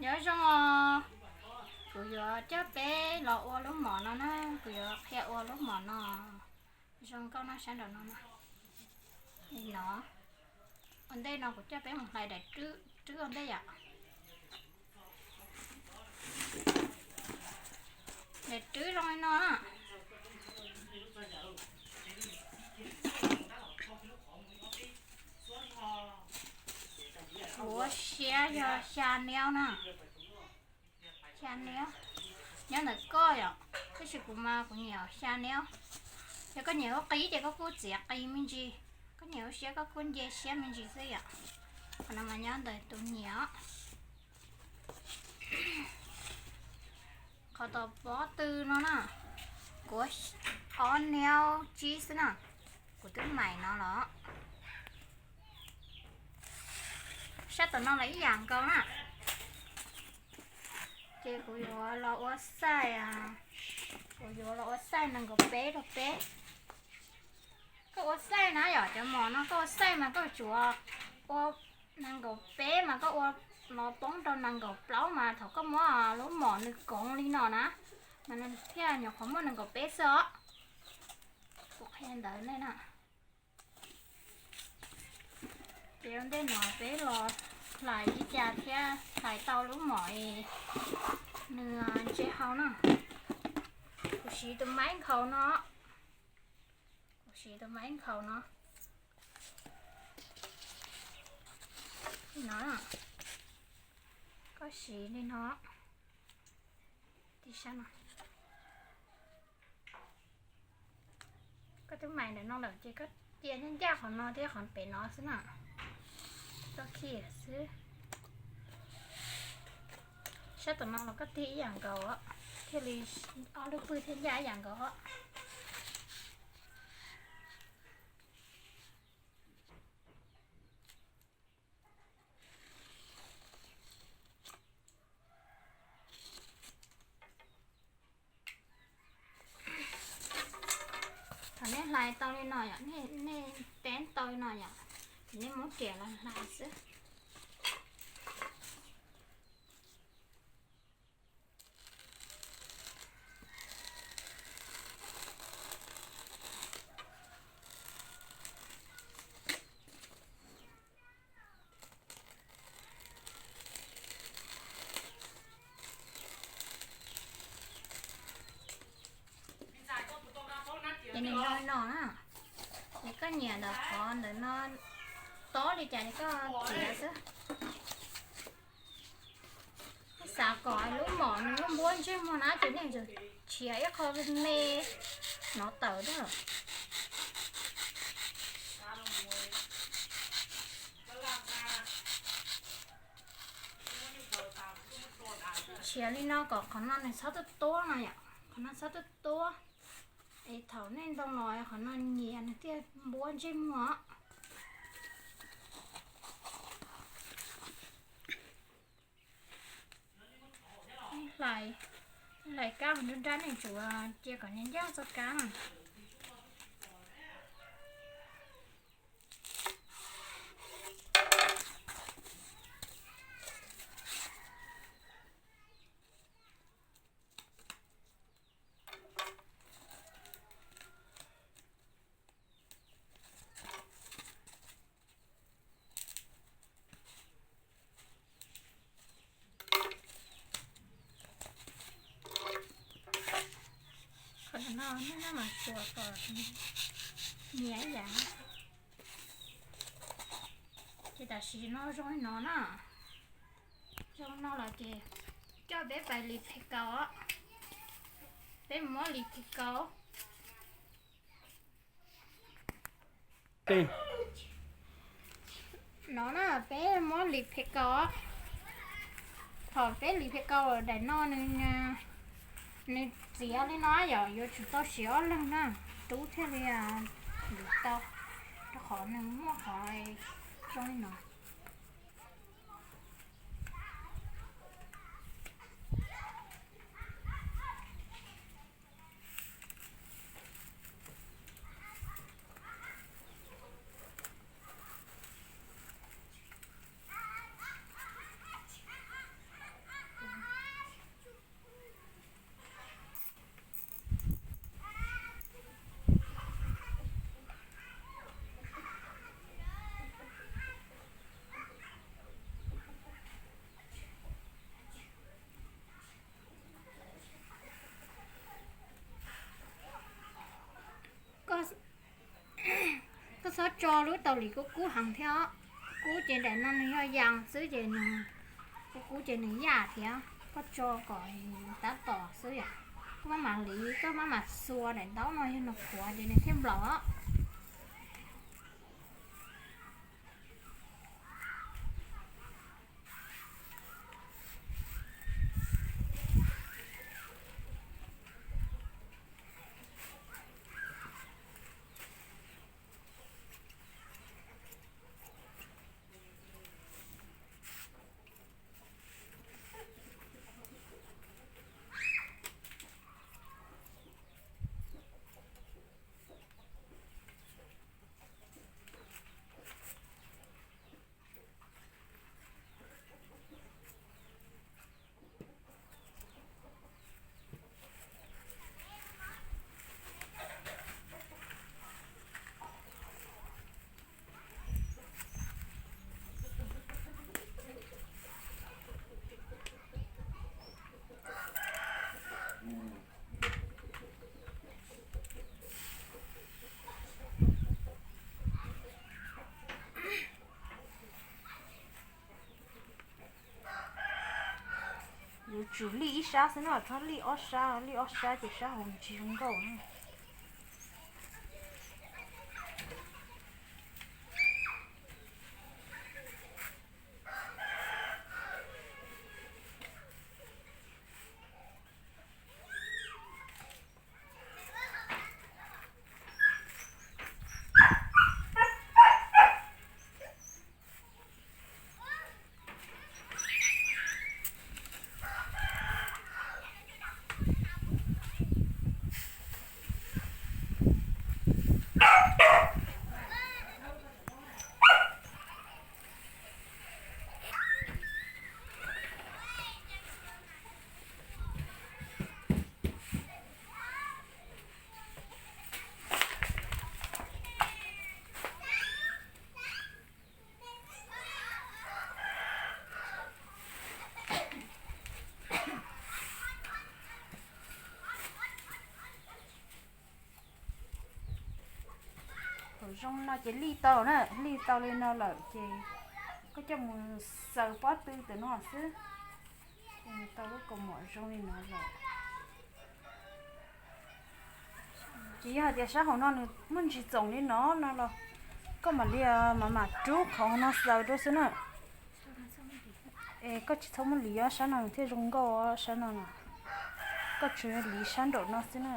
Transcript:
Nyob zoo os, kuv yuav coj peb los ua lub mom no na, kuv yuav qhia ua lub mom no. Zoo nkauj no sab nraum no na. Li no, ua ntej no kuv coj peb mus hlais daim rwb ua ntej yom. Daim rwb zoo li no. Kuv ua siab yog xya niab na. Xya niab. Nyob ntawm koj yom, tab sis kuv mas kuv nyiam xya niab. Yog koj nyiam ua qis ces koj kuj txiav qis me ntsis, koj nyiam ua siab koj kuj nce siab me ntsis xwb yom. Qhov no mas nyob ntawm tus nyiam. Qhov tom pob tw no na, kuv ua ob niab tsib xwb na, kuv twb maim no los. Sab tom no los ib yam nkaus na. Ces kuv yuav los ua xaij, kuv yuav los ua xaij nees nkaum peb rau peb. Koj ua xaij na yom, cov mom no koj ua xaij mas koj tsuav ua nees nkaum peb mas koj ua los poob rau nees nkaum plaub mas thaum koj muab lub mom nws koov li no na, mas nws thiaj nyuam qhuav muaj nees nkaum peb xwb os. Kuv qhia ntawd nej na. Ces ua ntej no peb los hlais li cas thiab hlais tau lub mom es nws ntse hau na. Kuv siv tus maib nkhaus no, kuv siv tus maib nkhaus no. No, koj siv li no. Tib sab no. Koj twb maim ntawm no lawm ces koj cia ncaj ncaj qhov no thiab qhov pem no xwb na. Tau khi xwb. Sab tom no los koj tig ib yam nkaus, thiaj li ob lub pwg thiaj ncaj ib yam nkaus. Thaum nej hlais tau li no yom, nej teeb tau li no yom, ces nej muab riam los hlais xwb. Ces nws zoo li no na. Ces koj nyiam ntawm qhov ntawm no tob li cas ces koj txiav xwb. Xav kom lub mom nws lub npuab ntsej muag na ces nej tsum tshiav ib qho me no tawm na. Tshiav li no kom qhov no nws txhob tuaj tuab no yom, qhov no txhob tuaj tuab. Es thaum nej ntoo los qhov no nyias nws thiaj npuab ntsej muag. Hlais, hlais kab hauv nruab nrab nej tsum cia kom ncaj ncaj txoj kab na. Qhov no nej mas tsuas kom nyias ib yam. Ces tam sim no zoo li no na. Zoo no los ces coj peb pais lis phem kaus. Peb mus muab lis phem kaus. No na, peb muab lis phem kaus. Thaum peb lis phem kaus daim no nws, nws txiav li no yom, yuav tsum tau siv ob leeg na, rub thiaj li lis tau, rau qhov nws muaj qhov zoo li no. tso lub taus li kub kub heev thiab os. Kub ces daim no nws yog yas xwb ces nws, kub kub ces nws yaj thiab. Koj tso kom tab tom xwb yom. Koj maj mam li, koj maj mam xuas daim ntaub no yog nws qhuav ces nws thiaj nplaum os. Yuav tsum lij ib sab xwb na, txhob lij ob sab, lij ob sab ces sab hauv tsis zoo nkauj na. Thaum zoo no ces lij tau na, lij tau li no lawm ces koj coj mus xaws pob tw ntawm no xwb. Tau lub kaus mom zoo li no lawm. Ces yog hais tias sab hauv no nws muaj ntsis txoom li no no los koj mam li mam mam rub qhov no xaws rau xwb na. Es koj tsis txhob muab liv os, sab no nws thiaj zoo nkauj os, sab no na. Koj tsuas yog liv sab nraum no xwb na.